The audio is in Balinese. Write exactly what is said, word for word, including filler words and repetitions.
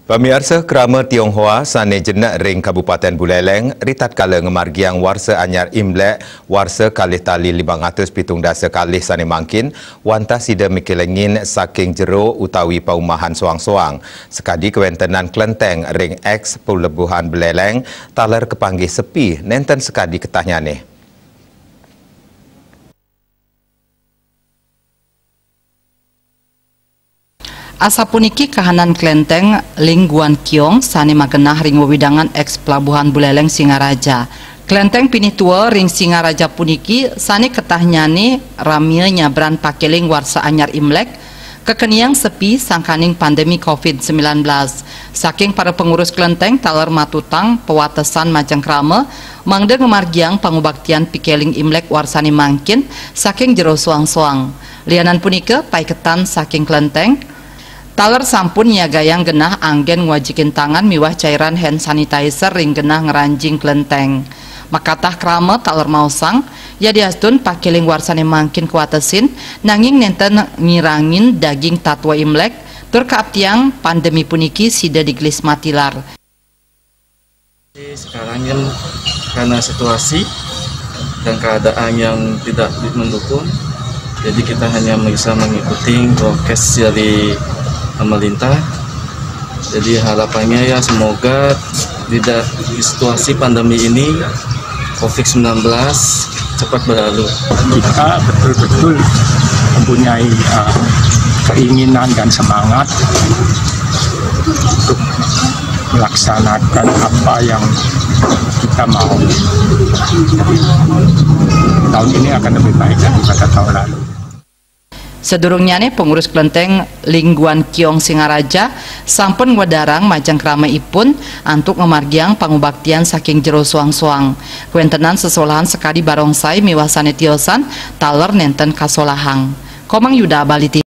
Pamiarsa, krama Tionghoa sane jenek ring Kabupaten Buleleng ritatkala ngamargiang warsa anyar Imlek warsa kalih tali limang atus pitung dasa kalih sane mangkin, wantah sida mikelingin saking jero utawi paumahan soang-soang. Sakadi kawentenan klenteng ring eks Pelabuhan Buleleng taler kapanggih sepi nenten sakadi ketahnyane. Asapuniki kahanan klenteng Lingguan Kiong sane magenah ring wewidangan eks Pelabuhan Buleleng Singaraja. Klenteng pinih tua ring Singaraja puniki sane ketahnyane ramia nyabran pakeling warsa anyar Imlek, kakeniang sepi sangkaning pandemi covid sembilan belas. Saking para pengurus klenteng taler matutang pawatesan majeng krama, mangda ngamargiang pangubaktian pikeling Imlek warsane mangkin saking jero soang-soang. Lianan punika, paiketan saking klenteng taler sampun nyiagayang genah anggen ngwajikin tangan miwah cairan hand sanitizer ring genah ngranjing klenteng. Makatah krama taler maosang, yadiastun pakeling warsane mangkin kawatesin, nanging nenten ngirangin daging tatwa Imlek, tur kaaptiang pandemi puniki sida digelis matilar. Sekarang kan karena situasi dan keadaan yang tidak mendukung, jadi kita hanya bisa mengikuti prokes dari pemerintah. Jadi harapannya ya semoga tidak di situasi pandemi ini covid sembilan belas cepat berlalu. Kita betul-betul mempunyai uh, keinginan dan semangat untuk melaksanakan apa yang kita mau. Tahun ini akan lebih baik daripada tahun lalu. Sadurungnyane, pengurus klenteng Lingguan Kiong Singaraja sampun ngwedarang majeng krama ipun antuk ngamargiang pangubaktian saking jero soang-soang. Kawentenan sesolahan sakadi barongsai miwah sane tiosan taler nenten kasolahang. Komang Yuda, Bali T V.